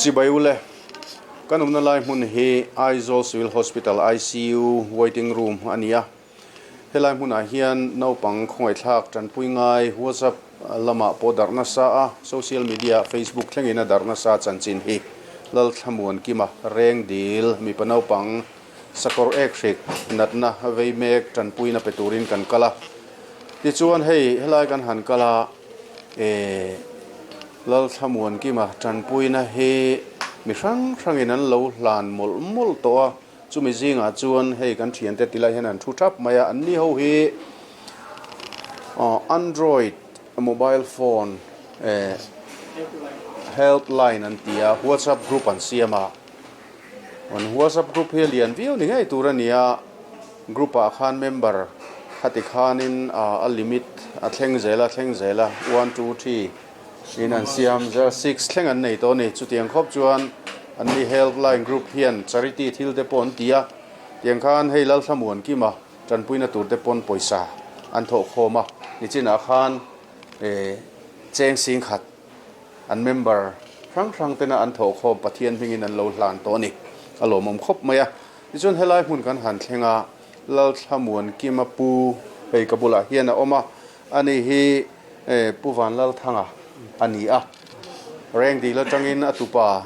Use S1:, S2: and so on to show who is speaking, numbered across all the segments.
S1: Chibai ule, kan awmna lai hmun hi Aizawl Civil Hospital ICU waiting room a ni a. Helai hmunah hian naupang khawngaihthlak tanpui ngai WhatsApp lamah pawh darh nasa a, social media Facebook thlengin a darh nasa chanchin hi Lalthlamuan Kima reng dil mipa naupang Sakawr ek hrik natna vei mek tanpuina pe turin kan kal a. Tichuan hei helai kan han kal a, eh Lalthlamuan Kima tanpuina hi mi hrang hrangin an lo hlan mawlh mawlh tawh a. Chumi zingah chuan hei kan thiante ti lai hian an thu thap mai a, anni ho hi Android mobile phone eh helpline an ti a, WhatsApp group an siam a. An WhatsApp group hi a lian viau ni ngei tur a ni a, group ah khan member khati khanin a limit a thleng zel a thleng zel a, one two three in an siam zel a, six thleng an nei tawh a ni. Chutiang khawp chuan anni helpline group hian charity thil te pawh an ti a, tiang khan hei Lalthlamuan Kima tanpuina tur te pawn pawisa an thawh khawm a, nichinah khan cheng sing khat An member hrang hrang tena an thawhkhawm Pathian hmingin an lo hlan tawh a ni. A lawmawm khawp mai a. Tichuan helai hmun kan han thleng a, Lalthlamuan Kima pu hei ka bulah hian a awm a, ani hi Pu Vanlalthanga a ni a. Rengdil atangin a tupa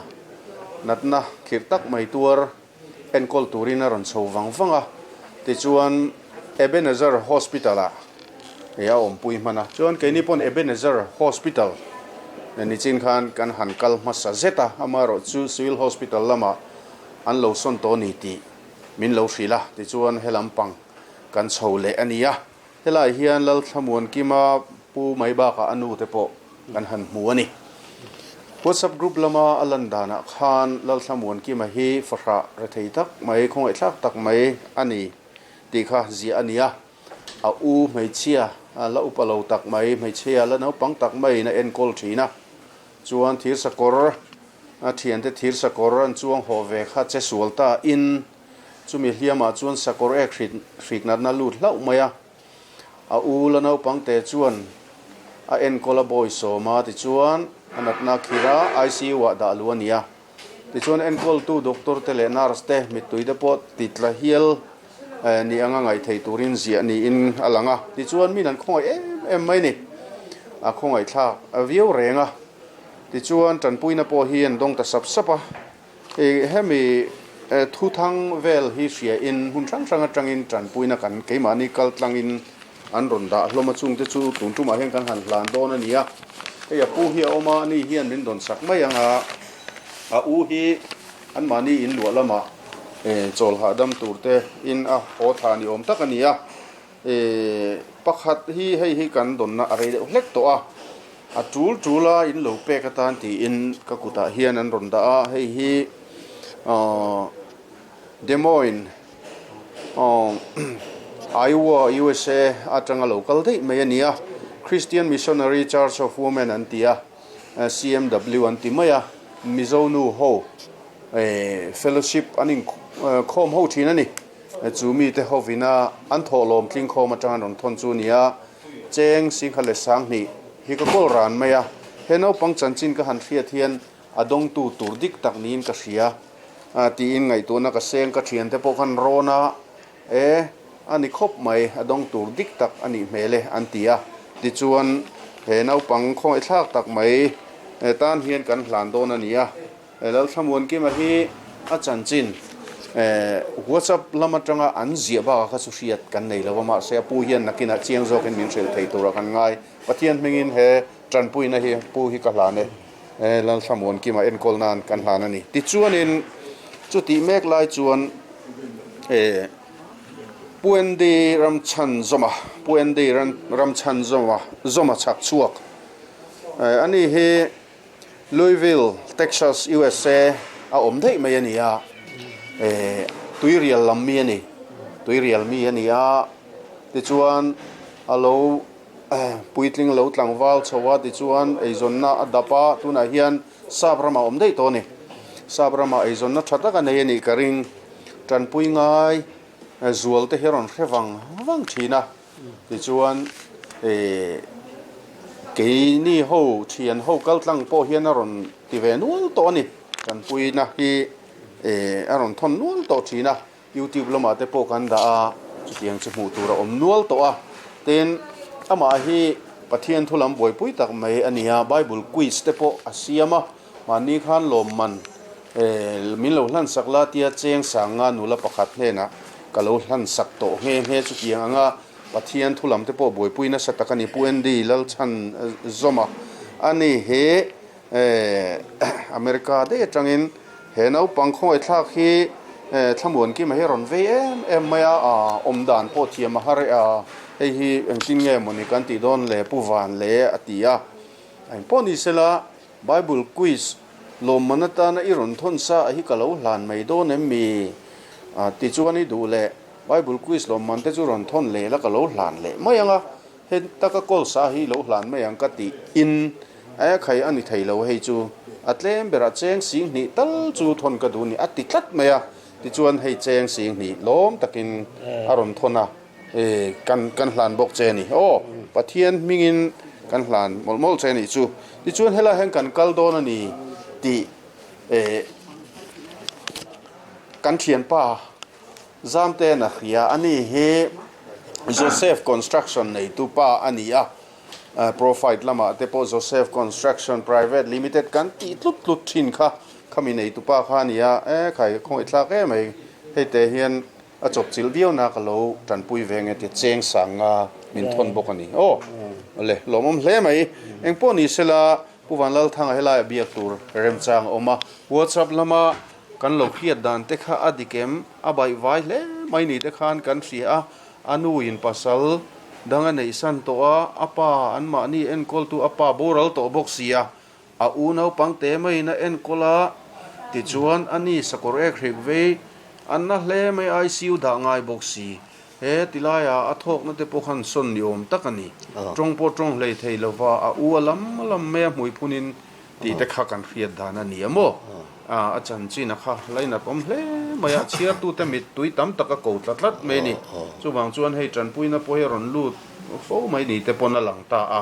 S1: natna khirh tak mai tuar enkawl turin a rawn chho vang vang a, tichuan Ebenezer Hospital ah a awmpui hman a, chuan keini pawn Ebenezer Hospital nichin khan kan han kal hmasa zet a, amaherawh chu Civil Hospital lamah an lo sawn tawh a ni tih min lo hrilh a, tichuan he lampang kan chho leh a ni a. Helai hian Lalthlamuan Kima pu mai bakah a nu te pawh kan han hmu a ni. WhatsApp group lama a lan danah khan Lalthlamuan Kima hi fahrah rethei tak mai, khawngaihthlak tak mai a ni tih kha ziah a ni a. A u hmeichhia la upa lo tak mai, hmeichhia la naupang tak maiin a enkawl thin a. Chuan thirsakawr, a thiante thirsakawr an chuang haw ve kha che sual ta in Chumi hliamah chuan sakawr ek hrik natna lut hlauh mai a. A u la naupangte chuan a enkawl a bawi sawm a, tichuan a natna khir a, ICU ah dah luh a ni a. Tichuan enkawltu doctor te leh nurse te mittui te pawh ti tla hial ni anga ngaih theih turin ziah niin a lang a. Tichuan min an khawngaih em em mai ni. A khawngaihthlak viau reng a. Tichuan tanpuina pawh hi an dawng ta sap sap a. Hemi thuthang vel hi hria in hmun hrang hrang atangin tanpuina kan keimahni kal tlangin an rawn dah hlawm a, chungte chu tun tumah hian kan han hlan dawn a ni a. Hei a pu hi a awm a, ani hian min dawn sak mai ang a, a u hi anmahni in luah lamah chawl hahdam tur te in a haw thla ni awm tak a ni a. Pakhat hi hei hi kan dawnna a rei deuh hlek tawh a, a tul tul a in lo pek atan tiin ka kutah hian an rawn dah a, hei hi ahh Des Moines ahh Iowa USA atanga lo kal daih mai a ni a, Christian Missionary Church of Women an ti a, CMW an ti mai a, Mizo nu ho fellowship an inkhawm ho thin a ni. Chu mite hovina an thawhlawm tlingkhawm atanga an rawn thawn chu a ni a, cheng singha leh sanghnih hi ka kawl ran mai a, he naupang chanchin ka han hriat hian a dawngtu tur dik tak niin ka hria tiin ngaihtuahna ka seng ka thiante pawh khan rawn a, e a ni khawp mai a dawng tur dik tak a nih hmel e an ti a, tichuan he naupang khawngaihthlak tak mai tan hian kan hlan dawn a ni a. Lalthlamuan Kima hi a chanchin WhatsApp lam atanga an ziah bakah kha chu hriat kan nei lo a, mahse a pu hian nakinah chiang zawkin min hrilh thei turah kan ngai. Pathian hmingin he tanpuina hi pu hi ka hlan e, Lalthlamuan Kima enkawl nan kan hlan a ni. Tichuanin chutih mek lai chuan Pu Andy Ramchhanzawma, Pu Andy Ramchhanzawma, Zawma chhak chhuak ani hi, Louisville, Texas, usa a awm daih mai a ni a, eh tuirial lam mi a ni, tuirial mi a ni a, tichuan a lo puitling lo tlangval chho a, tichuan eizawnna a dap a, tunah hian sap ramah a awm daih tawh a ni, sap ramah eizawnna tha tak a nei a nih ka ring, tanpui ngai zual te hi a rawn hre vang vang thin a. Tichuan eh keini ho thian ho kal tlang pawh hian a rawn ti ve nual tawh a ni. Tanpuina hi a rawn thawn nual tawh thin a, YouTube lamah te pawh kan dah a, chutiang chu hmuh tur a awm nual tawh a. Tin, amah hi Pathian thu lam buaipui tak mai a ni a, Bible quiz te pawh a siam a, mahni khan lawmman min lo hlansak la tia cheng sang nga nula pakhat hnenah ka lo hlansak tawh nghe nghe chutiang anga Pathian thu lam te pawh buaipui nasa tak a ni. Pu Andy Lalchhan Zawma a ni he America daih atangin he naupang khawngaihthlak hi thlamuan kima hi a rawn vei em em mai a, awm dan pawh thiam a har e a, hei hi engtin nge mawni kan tih dawn le Pu Van le a ti a, engpawh ni sela Bible quiz lawmman atana i rawn thawn sa a hi ka lo hlan mai dawn em mi? Tichuan i duh leh Bible quiz lawmman te chu rawn thawn leh la ka lo hlan leh mai ang a, he taka kawl sa hi lo hlan mai ang ka tih in e khai a ni thei lo hei chu a tlem berah cheng sing hnih tal chu thawn ka duh ni a ti tlat mai a, tichuan hei cheng sing hnih lawm takin a rawn thawn a e kan kan hlan bawk che a ni aw Pathian hmingin kan hlan mawlh mawlh che a nih chu tichuan helaiah hian kan kal dawn a ni tih e kan thianpa Zamte'n a hria a ni hi Joseph Construction neitu pa a ni a, profile lamah te pawh Joseph Construction Private Limited kan tih tlut tlut thin kha khami neitu pa kha a ni a, e khai khawngaih thlak em mai hei te hian a chawp chilh viau na ka lo tanpui ve nge tia cheng sang nga min thawn bawk a ni aw le lawmawm hle mai engpawh ni sela Pu Vanlalthanga helaiah biak tur remchang a awm a, WhatsApp lama Kan lo hriat dan te kha a dik em? A baih vai hle mai ni te khan kan hria a, a nu in pasal dang a neih san tawh a, a pa an mahni enkawltu a pa boral tawh bawk si a, a u naupang te maiin a enkawl a, tichuan a ni sakawr ek hrek vei an na hle mai ICU dah ngai bawk si. He tilaiah a thawkna te pawh khan sawn ni awm tak a ni. Tawng pawh tawng hlei thei lova a u a lam lam mai a hmui phunin tih te kha kan hriat dan a ni a maw? A chanchin a kha lainat awm hle mai a, chhiartute mittui tam tak a ko tla tlat mai a ni. Chuvang chuan hei tanpuina pawh hi a rawn lut fo mai ni te pawn a lang ta a.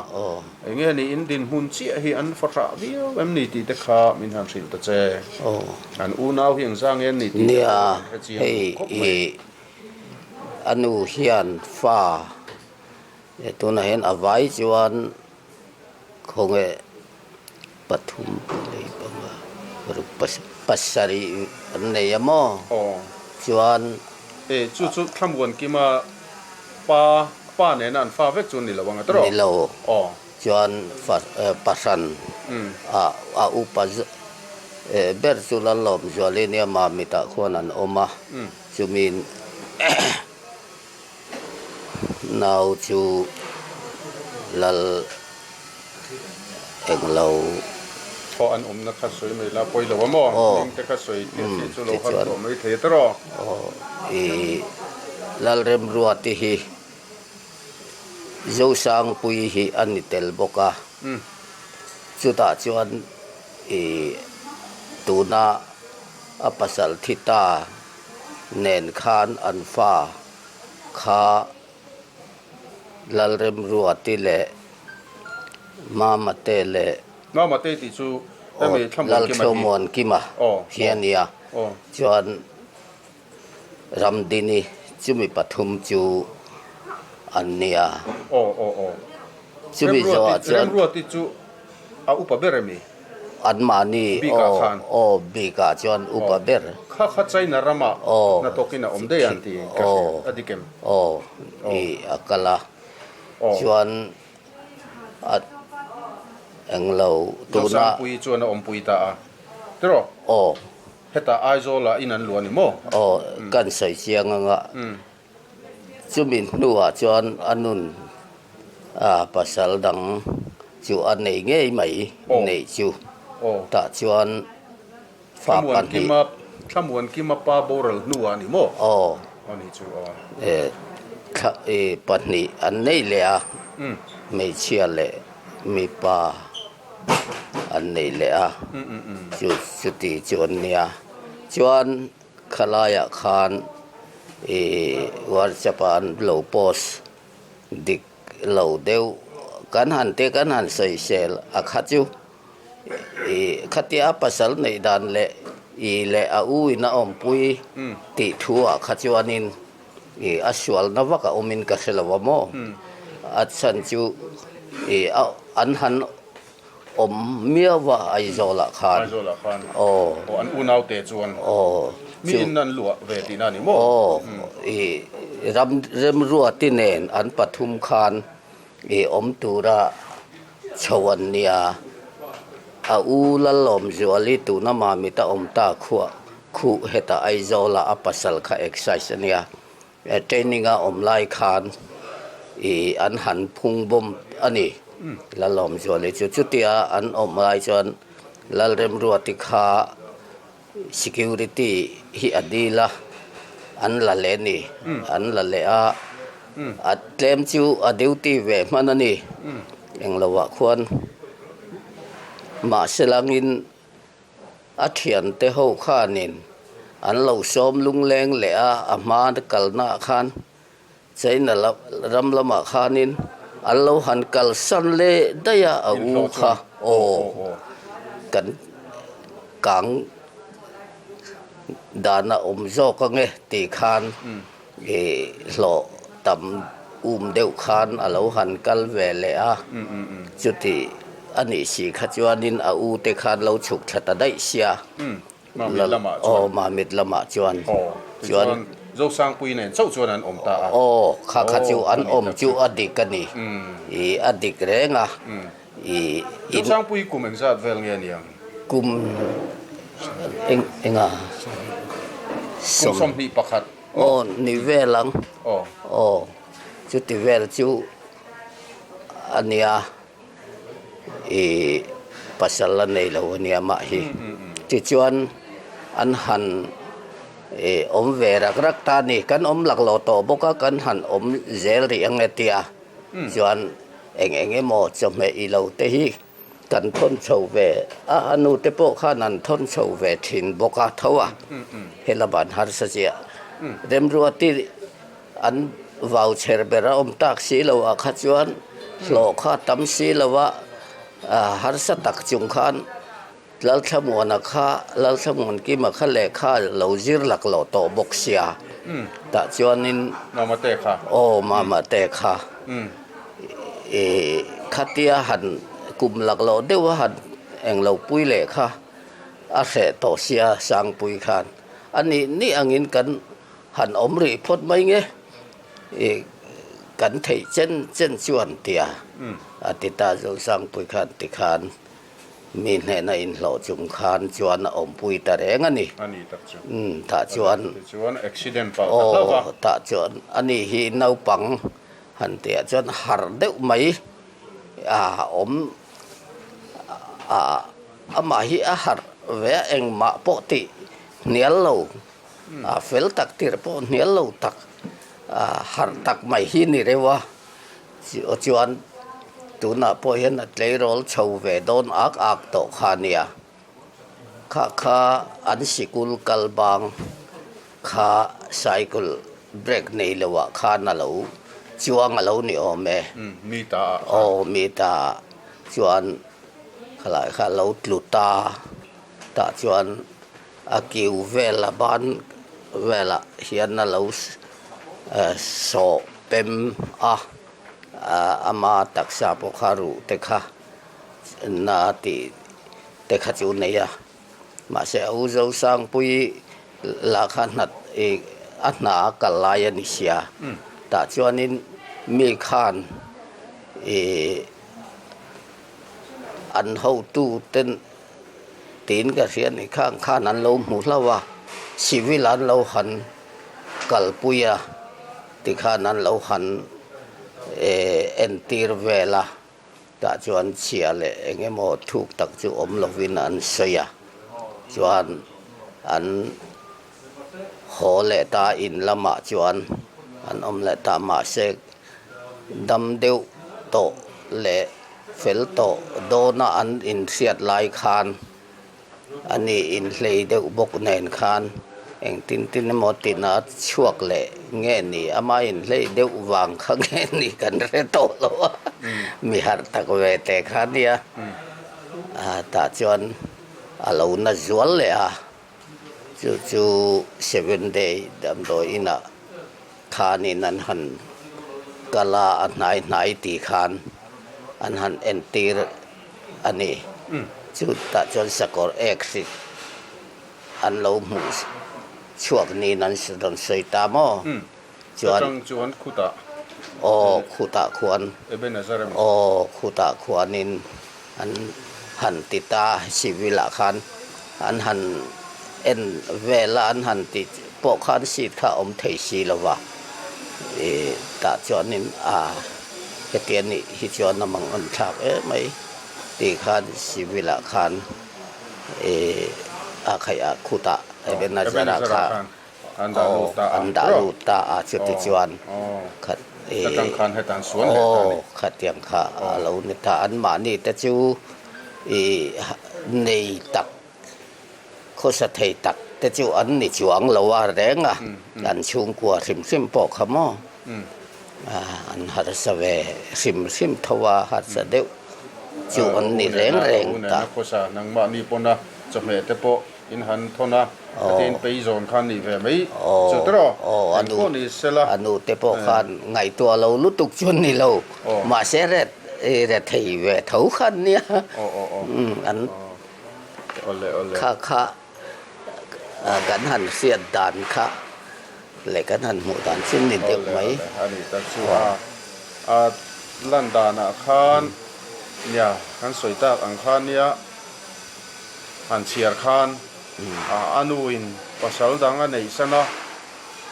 S1: Eng nge ni in dinhmun chiah hi an fahrah viau em ni tih te kha min han hrilh ta che. An unau hi engzah nge an ni tih te pawh kan hre chiang duh khawp mai.
S2: Nia, hei a nu hian fa tunah hian a vai chuan khawnge pathum lei panga paruk pasarih an nei a maw chuan
S1: E chu chu Thlamuankima pa pa nena an fa vek chu an ni lo ang a tawrh
S2: ni lo chuan fa pahran a a upa ber chu Lalawmzuali nia Mamitah khuan an awm a chumi Nau chu lal englo.
S1: Aw an awmna kha sawi mai la pawi lo a maw? Hming te kha sawi tih a chu lo har tawh mai thei tawh.
S2: Aw i Lalremruati hi Zosangpuii hi a ni tel bawk a, chutah chuan i tuna a pasal thi ta nen khan an fa kha Lalremruati leh Mamate leh
S1: Mamate tih chu hemi
S2: Lalthlamuankima hi a nia. Chuan Ramdini chumi pathum chu an nia.
S1: Chumi zawhah chuan Remruati chu a upa ber emi?
S2: Anmahni aw aw bikah chuan upa ber.
S1: Kha kha China ramah hnathawkin a awm daih ang tih ka hria a dik em?
S2: Aw i a kal a chuan a englo
S1: tuna. Zosangpuii chuan a awmpui ta a tiraw?
S2: Aw.
S1: Hetah Aizawlah in an luah a ni maw?
S2: Aw kan sawi chiang anga. Chumi hnuah chuan a nun a pasal dang chu a nei ngei mai neih chu tah chuan fa pahnih.
S1: Thlamuankima pa boral hnuah a ni maw?
S2: Aw. Thla pahnih an nei leh a, hmeichhia leh mipa an nei leh a, chu chuti chu an nia. Chuan Khalaiah khan ih WhatsApp ah an lo post dik lo deuh kan han te kan han sawisel a kha chu. I khatia a pasal neih dan leh i leh a u in a awmpui tih thu ah kha chuanin i a sualna vak a awmin ka hre lo a maw? A chhan chu i a an han awm miau a Aizawl ah khan.
S1: Aizawl ah khan.
S2: Aw.
S1: Aw an unau te chuan.
S2: Aw.
S1: Mi in an luah ve tihna a ni maw?
S2: Aw i ram remruati nen an pathum khan i awm tura Chho an nia, a u Lalawmzuali tuna Mamit a awm ta khuah khuh hetah Aizawla a pasal kha excise a nia, training a awm lai khan ih an han phung bawm a ni Lalawmzuali chu. Chutia an awm lai chuan Lalremruati kha Security hi a dil a, an la leh a ni. An la leh a, a tlem chu a duty ve hman a ni. Engloah khuan mahse langin a thiante ho khanin an lo sawm lungleng leh a, a hma kalnaah khan China ram lamah khanin an lo han kalsan leh daih a, a u kha aw kan kang dan a awm zawk ange tih khan ih hlawh tam um deuh khan a lo han kal ve leh a, chuti a nih si kha chuanin a u te khan lo chhuk tha ta daih sia.
S1: Mamit lamah chuan.
S2: Aw, Mamit lamah chuan.
S1: Aw, tichuan Zosangpui nen chauh chuan an awm ta a.
S2: Aw, kha kha chu an awm chu a dik a ni. I a dik reng a. I.
S1: Zosangpui kum engzat vel nge niang?
S2: Kum eng enga?
S1: Kum 21.
S2: Aw, ni vel ang.
S1: Aw.
S2: Aw, chuti vel chu a nia. I pasal a nei lo a nia mah hi. Tichuan an han i awm ve rak rak ta a ni. Kan awm laklawh tawh bawk a, kan han awm zel rih ang e tia. Chuan eng eng emaw chawhmeh i lo te hi kan thawn chho ve a, a nu te pawh khan an thawn chho ve thin bawk a tho a. He lamah an harsa chiah. Remruati An vau chher ber a awm tak si lo ah kha chuan hlawh kha tam si lo a, harsa tak chung khan Lalthlamuana kha Lalthlamuankima kha lehkha lo zir lak loh tawh bawk sia tah chuanin
S1: Mama te kha
S2: aw Mama te kha i khatia han kum lak loh deuh a han englo pui leh kha a hreh tawh sia Sangpui khan a nih nih angin kan Han awm rih phawt mai nge i kan theih chen chen chuan tia a ti ta Zosangpui khan ti khan mi hnehna inhlawh chung khan chuan a awmpui ta reng a ni.
S1: A ni tak chu.
S2: Umm tah chuan.
S1: Tichuan accident pah ta hlauh a.
S2: Aw tah chuan a ni hi naupang han tihah chuan harh deuh mai a awm a amah hi a harh ve a engmah pawh tih hnial lo. A fel tak tirh pawh hnial lo tak harh tak mai hi ni reuh a, chuan tunah pawh hian a tleirawl chho ve dawn ak ak tawh kha a nia. Kha kha an sikul kal bang kha cycle brake nei loh ah khan a lo chuang a lo ni awm e. Aw mi ta ah chuan khalai kha a lo tlu ta tah chuan. A kiu vel a ban velah hian a lo sawh pem a, ama taksa pawh kha ruh te kha na tih te kha chu nei a, mahse a u Zosangpui lah kha hna ih a hna a kal lai a ni sia, tah chuanin mi khan ih an hotu ten. Tiin ka hria ni khang khan an lo hmu hlauh a, civil an lo han kalpui a tikhan an lo han eh entir vel a, tah chuan chhia leh eng emaw thuk tak chu awm lovin an sawi a, chuan an haw leh ta in lamah chuan an awm leh ta mahse dam deuh tawh leh. Fel tawh dawna an inhriat lai khan a ni inhlei deuh bawk nen khan engtin tin emaw tina chhuak leh nge ni ama inhlei deuh vang kha nge ni kan hre tawh lo a, mi harh tak ve te kha nia. Tah chuan a lo na zual leh a, chu chu Seven Day damdawi inah khanin an han kal a, a hnai hnai tih khan an han entir a ni. Chutah chuan sakawr ek hrik an lo hmuh chhuak niin an rawn sawi ta maw?
S1: Chuan Atang chuan khutah.
S2: Aw khutah khuan.
S1: Ebenezer emaw.
S2: Aw khutah khuanin an han ti ta civil ah khan an han en vel a an han ti pawh khan seat kha a awm thei si lo va ih tah chuanin a heti a nih hi chuan a mang an thlak em mai tih khan civil ah khan ih a khaih ah khutah Ebenezer ah kha.
S1: An dah lut ta a.
S2: An dah lut ta a chuti chuan khat
S1: i
S2: aw khatiang kha a lo ni ta. Anmahni te chu i nei tak khawsa thei tak te chu an ni chuang lo a reng a, an chhungkua hrim hrim pawh kha maw an harsa ve hrim hrim tho a, harsa deuh chu an ni reng reng ta.
S1: Khawsa nangmahni pawna chawhmeh te pawh In han thawn a, khatin pei zawn khan nih ve mai chu tiraw? Eng pawh ni sela.
S2: A nu te pawh khan ngaihtuah lo lutuk chu ni lo, mahse ret ret thei ve tho khan nia. An kha kha kan han hriat dan kha leh kan han hmuh dan chu ni deuh mai.
S1: A ni tak chu a, a lan danah khan nia kan sawi tak ang khan nia. Han chhiar khan a nuin pasal dang a neih san a,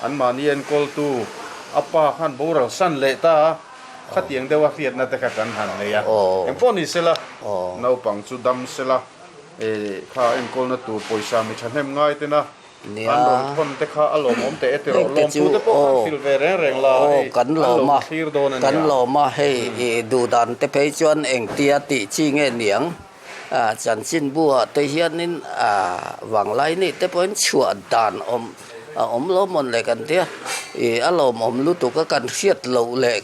S1: anmahni enkawltu a pa khan boral san leh ta a, khatiang deuha hriatna te kha kan han nei a. Engpawh ni sela, naupang chu dam sela, kha enkawlna tur pawisa mi thahnem ngai tena an rawn thawn te kha a lawmawm teh e tiraw, lawmtu te pawh khan hrilh ve reng reng la, hei an lo thlir dawn a nia.
S2: Kan lawm a, hei duhdan te phei chuan engtia tih chi nge niang? Chanchinbu ah te hianin vanglai nih te pawhin chhuah dan awm a awm lo mawn le kan tia ih a lawmawm lutuk a kan hriat loh leh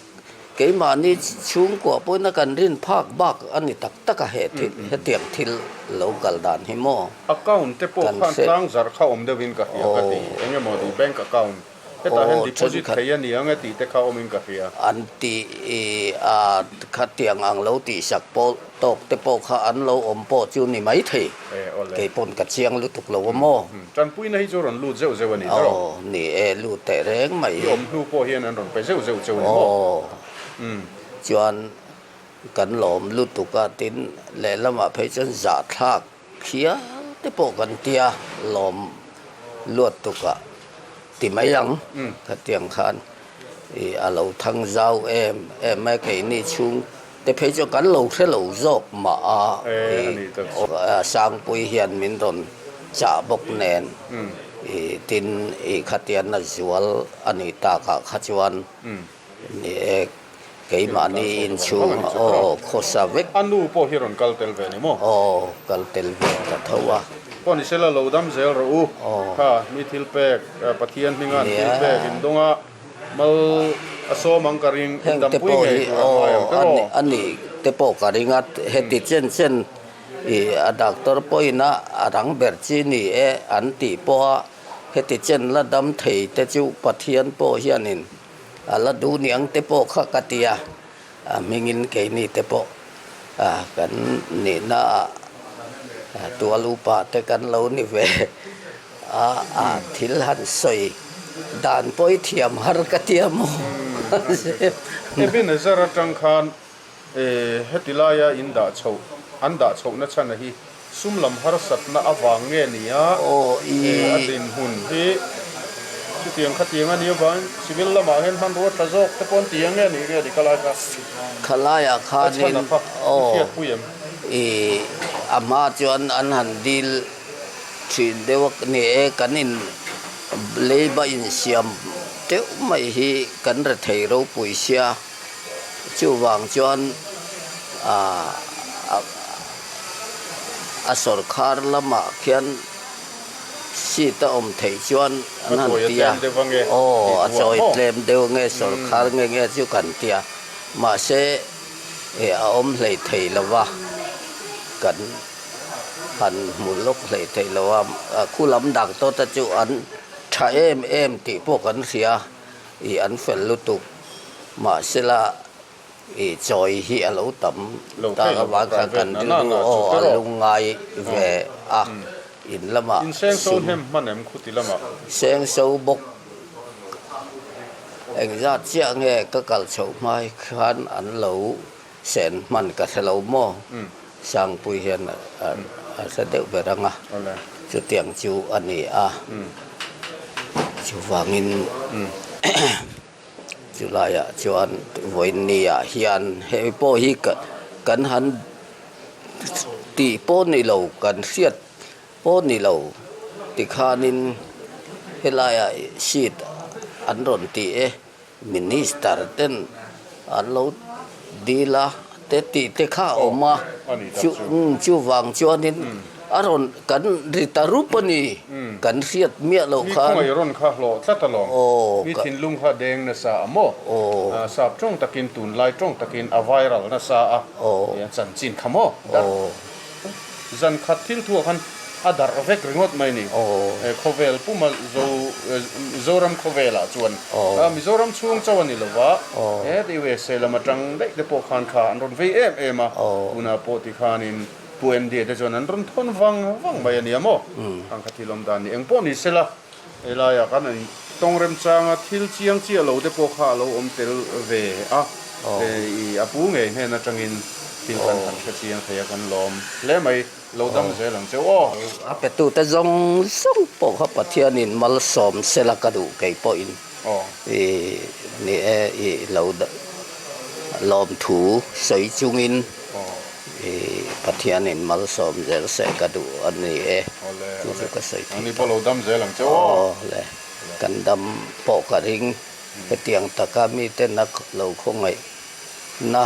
S2: keimahni chhungkua pawhin a kan rin phak bak a ni tak tak a he thil hetiang thil lo kal dan hi maw
S1: Account te pawh khan tlang zarh kha awm deuhin ka hria ka ti eng emaw tih bank account Hetah hian deposit thei a ni ang e tih te kha awmin ka hria.
S2: An tih a khatiang ang lo tihsak pawh tawk te pawh kha an lo awm pawh chu ni mai thei. Kei pawn ka chiang lutuk lo a maw?
S1: Tanpuina hi chu rawn lut zeuh zeuh a ni tawh.
S2: Aw ni e, lut teh reng mai.
S1: I awm hnu pawh hian an rawn pe zeuh zeuh cheu ni maw?
S2: Aw chuan kan lawm lutuk a, tin lehlamah phei chuan zahthlak Khial te pawh kan tia lawm luat tukah ti mai ang khatiang khan ih a lo thang zau em em mai keini chhung te phei chuan kan lo hre lo zawk mah a ih Sangpui hian min rawn chah bawk nen ih tin ih khatiana zual a nih takah kha chuan Ni e, keimahni inchhung aw khawsa vek.
S1: A nu pawh hi rawn kal tel ve ni maw?
S2: Aw, kal tel ve ta tho a.
S1: Pawh ni sela lo dam zel rawh u. Kha, mi thil pek, Pathian hminga an thil pek in dawng a, mal a sawm ang ka ring, in dampui ngei tur a ngai ang tiraw?
S2: A ni te pawh ka ring a, heti chen chen i a doctor pawhin a a rang ber chi ni e an tih pawh a, heti chen la dam thei te chu Pathian pawh hianin A la duh niang te pawh kha ka ti a, a hmingin keini te pawh kan nihna ah tual upa te kan lo ni ve a, a thil han sawi dan pawh i thiam har ka ti a maw?
S1: Ebenezer atang khan Heti laia in dah chhoh, an dah chhohna chhan a hi sum lam harsatna avang nge ni a, a dinhmun hi chutiang khatiang a nih avangin civil lamah hian hmanrua tha zawk te pawh an ti ang nge ni nge ni khalai kha
S2: Khalaiah
S1: a chhan
S2: khanin
S1: a kha i hriatpui em?
S2: I a hma chuan an han dil thin deuh a ni e, kan in leiba insiam teuh mai hi kan rethei ropui sia. Chuvang chuan a sawrkhar lamah khian seat a awm theih chuan an han ti a, aw a chawi tlem deuh nge sawrkhar nge nge chu kan ti a, mahse a awm hlei thei lo va kan. han hmu lawk hleih theih lo a, khu lam doctor te chu an tha em em tih pawh kan hria ih an fel lutuk mahsela ih chawi hi a lo tam tak avang khan kan rilru aw a lungngai ve a in lamah
S1: sum
S2: sengso bawk engzat chiah nge ka kal chhoh hma hi khan an lo Sen hman ka hre lo maw? Sangpui hian a hre deuh ber ang a, chutiang chu a ni a. Chuvangin chulaiah chuan vawiinniah hian hei pawh hi kan han tih pawh ni lo, kan hriat pawh ni lo tikhanin helaiah seat an rawn ti e. Minister ten an lo dil a te tih te kha a awm a, chu chuvang chuanin a rawn kan ri ta rup a ni, kan hriat miah loh khan.
S1: Mi khawngaih rawn kha hlawh tlat alawm, mi thinlung kha deng nasa a maw? Sap tawng takin tunlai tawng takin a viral nasa a, chanchin kha maw? Zan khat thil thuah khan a darh vek ringawt mai ni. Khawvel puma Zoram khawvelah chuan Mizoram chhung chauh a ni lova, he USA lam atang daih te pawh khan kha an rawn vei em em a, tunah pawh tikhanin Pu Andy te chuan an rawn thawn vang vang mai a nia maw? Ang kha thil awm dan ni eng pawh ni sela, helaiah khan an tawng remchanga thil chiang chiah lo te pawh kha a lo awm tel ve a, i a pu ngei hnen atangin thil kan han hre chiang thei a kan lawm hle mai, lo dam zel ang cheu aw.
S2: A petute zawng zawng pawh kha Pathianin malsawm sela ka duh kei pawhin i ni e i lo lawmthu sawi chungin. I Pathianin malsawm zel se ka duh a ni e, chu chu ka sawi thei tawh. Aw le, kan dam pawh ka ring, hetiang taka miten a lo khawngaihna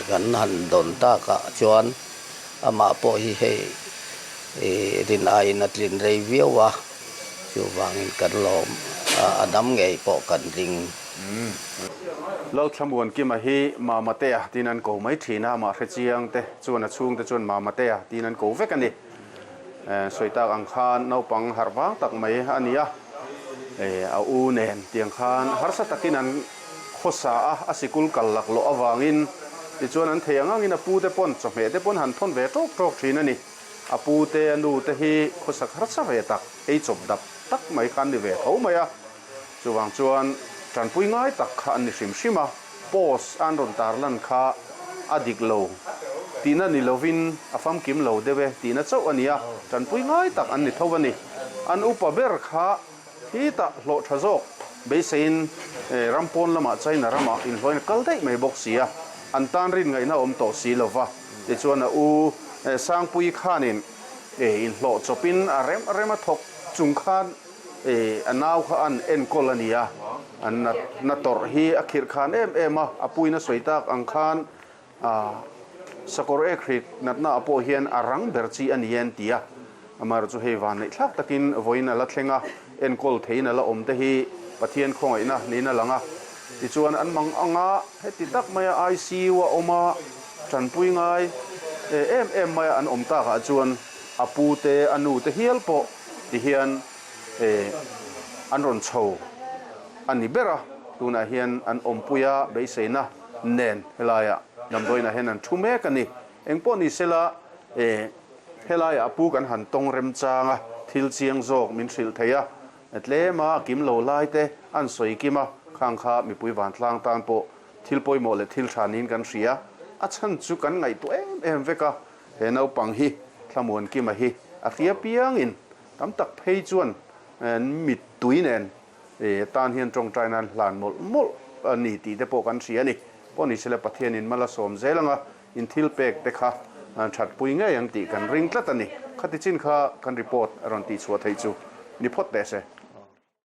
S2: kan han dawn takah chuan amah pawh hi hei i rin aiin a tlin rei viau a, chuvangin kan lawm a dam ngei pawh kan ring.
S1: Lalthlamuankima hi Mamatea tiin an ko mai thin a, amah hrechiang te chuan a chhungte chuan Mamatea tiin an ko vek a ni. Sawi tak ang khan naupang harh vang tak mai a ni a, a u nen tiang khan harsa takin an khawsa a, a sikul kal laklawh avangin tichuan an thei ang angin a pute pawn chawhmeh te pawn han thawn ve tawk tawk thin a ni. A pute a nute hi khawsak harsa ve tak, ei chawp dap tak mai kha an ni ve tho mai a. Chuvang chuan tanpui ngai tak kha an ni hrim hrim a, post an rawn tarlan kha a dik lo tihna ni lovin a famkim lo deuh e tihna chauh a ni a, tanpui ngai tak an ni tho a ni. An upa ber kha hitah hlawh tha zawk beiseiin ram pawn lamah China ramah inhlawhin a kal daih mai bawk si a, an tan rin ngaihna awm tawh si lova, tichuan a u Sangpuii khanin inhlawh chawpin a rem rem a thawk chung khan A nau kha an enkawl a ni a, an natna tawrh hi a khirh khan em em a, a puiin a sawi tak ang khan sakawr ek hrik natna ah pawh hian a rang ber chi a ni e an ti a. Amaherawhchu hei van neih thlak takin vawiin a la thleng a, enkawl theiin a la awm te hi Pathian khawngaihna niin a lang a. Tichuan an mang ang a, heti tak maia ICU a awm a, tanpui ngai em em maia an awm takah chuan a pu te a nu te hial pawh Ti hian an rawn chho a ni ber a, tunah hian an awmpui a beiseina nen helaiah damdawiinah hian an thu mek a ni. Engpawh ni sela helaiah a pu kan han tawng remchang a, thil chiang zawk min hrilh thei a, tlema a kim lo lai te an sawi kim a, khang kha mipui vantlang tan pawh thil pawimawh leh thil tha niin kan hria. A chhan chu kan ngaihtuah em em vek a, He naupang hi Thlamuankima hi a hria piangin tam tak phei chuan mittui nen tan hian tawngtai nan hlan mawlh mawlh a ni tih te pawh kan hria a ni. Pawh ni sela Pathianin mal a sawm zel anga in thil pek te kha thatpui ngei ang tih kan ring tlat a ni. Khati chin kha kan report a rawn tihchhuah theih chu ni phawt teh se.